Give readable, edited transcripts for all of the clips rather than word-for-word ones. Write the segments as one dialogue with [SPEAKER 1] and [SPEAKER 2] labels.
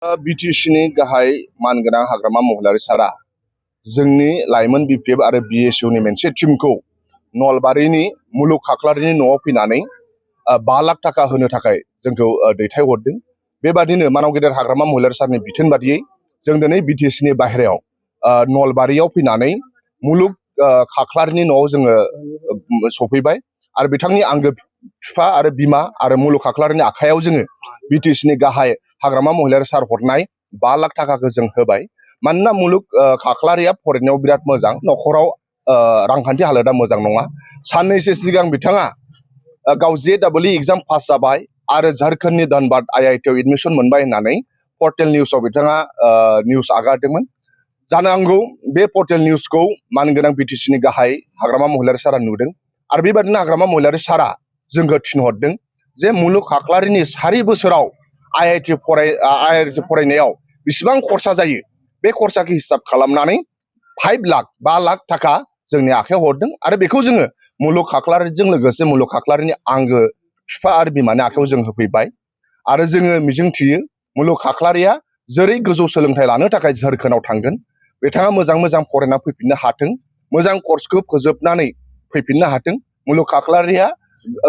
[SPEAKER 1] बिटिसिनि गाहाय मानगोनां हाग्रामा महिलारि सारा जोंनि लाइमोन बिपिएफ आरो बिएसइउनि मोनसे टीमखौ नलबारिनि मुलुग खाख्लारिनि न'आव फैनानै 5 लाख थाखा होनो थाखाय जोंखौ दैथायहरदों। बेबादिनो मानाव गेदेर हाग्रामा महिलारि सारनि बिथोन बादियै जों दिनै बिटिसिनि बाहेरायाव नलबारियाव फैनानै मुलुग खाख्लारिनि न'आव जोङो सफैबाय आरो बिथांनि आंगो बिफा आरो बिमा आरो मुलुग खाख्लारिनि आखायाव जोङो बिटिसिनि गाहाय हाग्रामा महिलारि सार हरनाय 5 लाख थाखाखौ जों होबाय। मानोना मुलुग खाख्लारिया फरायनायाव बिराद मोजां, न'खराव रांखान्थि हालोदा मोजां नङा। साननैसो सिगां बिथाङा गाव JEE एग्जाम पास जाबाय आरो झारखंडनि धनबाद IIT आव एडमिसन मोनबाय होननानै पर्टेल निउसाव बिथाङा निउस आगारदोंमोन। जानो हागौ बे पर्टेल निउसखौ मानगोनां बिटिसिनि गाहाय हाग्रामा महिलारि सारा नुदों आरो बेबादिनो हाग्रामा महिलारि सारा जोंखौ थिनहरदों जे मुलुग खाख्लारिनि 4 बोसोराव IIT फरायनायाव बेसेबां खरसा जायो, बे खरसाखौ हिसाब खालामनानै 5 लाख थाखा जोंनि आखायाव हरदों आरो बेखौ जोङो मुलुग खाख्लारिजों लोगोसे मुलुग खाख्लारिनि आंगो बिफा आरो बिमानि आखायाव जों होफैबाय। आरो जोङो मिजिंथियो मुलुग खाख्लारिया जेरै गोजौ सोलोंथाइ लानो थाखाय झारखंडआव थांगोन, बिथाङा मोजां फरायना फैफिननो हाथों, मोजां कर्सखौ फोजोबनानै फैफिननो हाथों। मुलुग खाख्लारिया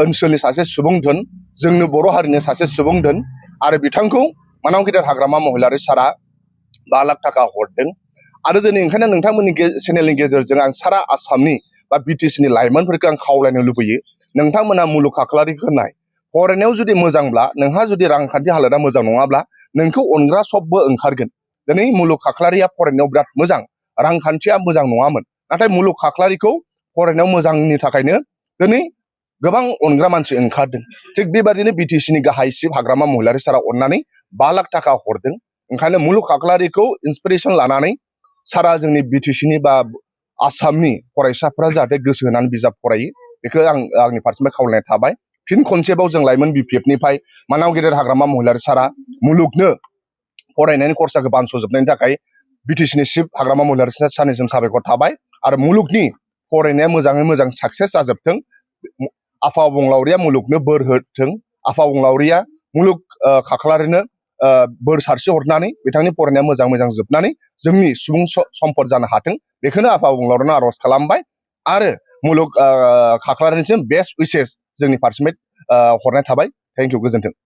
[SPEAKER 1] ओनसोलनि सासे सुबुं धोन, जोंनो बर' हारिनि सासे सुबुं धोन आरो बिथांखौ मानाव गेदेर हाग्रामा महिलारि सारा 5 लाख थाखा हरदों। आरो दिनै ओंखायनो नोंथांमोननि चेनेलनि गेजेरजों आं सारा आसामनि बा बिटिसिनि लाइमोनफोरखौ आं खावलायनो लुबैयो, नोंथांमोना मुलुग खाख्लारिखौ होनाय फरायनायाव जुदि मोजांब्ला, नोंहा जुदि रांखान्थि हालोदा मोजां नङाब्ला नोंखौ अनग्रा सबबो ओंखारगोन। दिनै मुलुग खाख्लारिया फरायनायाव बिराद मोजां, रांखान्थिया मोजां नङामोन, नाथाय मुलुग खाख्लारिखौ फरायनायाव मोजांनि थाखायनो दिनै गोबां अनग्रा मानसि ओंखारदों। थिग बेबादिनो बिटिसिनि गाहाय चिफ हाग्रामा महिलारि सारा अननानै 5 लाख थाखा हरदों। ओंखायनो मुलुग खाख्लारिखौ इन्सपिरेसन लानानै सारा जोंनि बिटिसिनि बा आसामनि फरायसाफोरा जाहाथे गोसो होनानै बिजाब फरायो, बेखौ आंनि फारसेनिफ्राय खावलायनाय थाबाय। फिन खनसेबाव जों लाइमोन बिपिएफनिफ्राय मानाव गेदेर हाग्रामा महिलारि सारा मुलुगनो फरायनायनि खरसाखौ बानस'जोबनायनि थाखाय बिटिसिनि चिफ हाग्रामा महिलारि सारनिसिम साबायखर थाबाय आरो मुलुगनि फरायनाया मोजाङै मोजां साक्सेस जाजोबथों। आफा अबंलावरिया मुलुगनो बोर होथों, आफा अबंलावरिया मुलुग खाख्लारिनो बोर सारस्रि हरनानै बिथांनि फरायनाया मोजां जोबनानै जोंनि सुबुं सम्पद जानो हाथों, बेखौनो आफा अबंलावरिनो आर'ज खालामबाय। आरो मुलुग खाख्लारिनिसिम बेस्ट उइसेस जोंनि फारसेनिफ्राय हरनाय थाबाय। थेंक इउ, गोजोन्थों।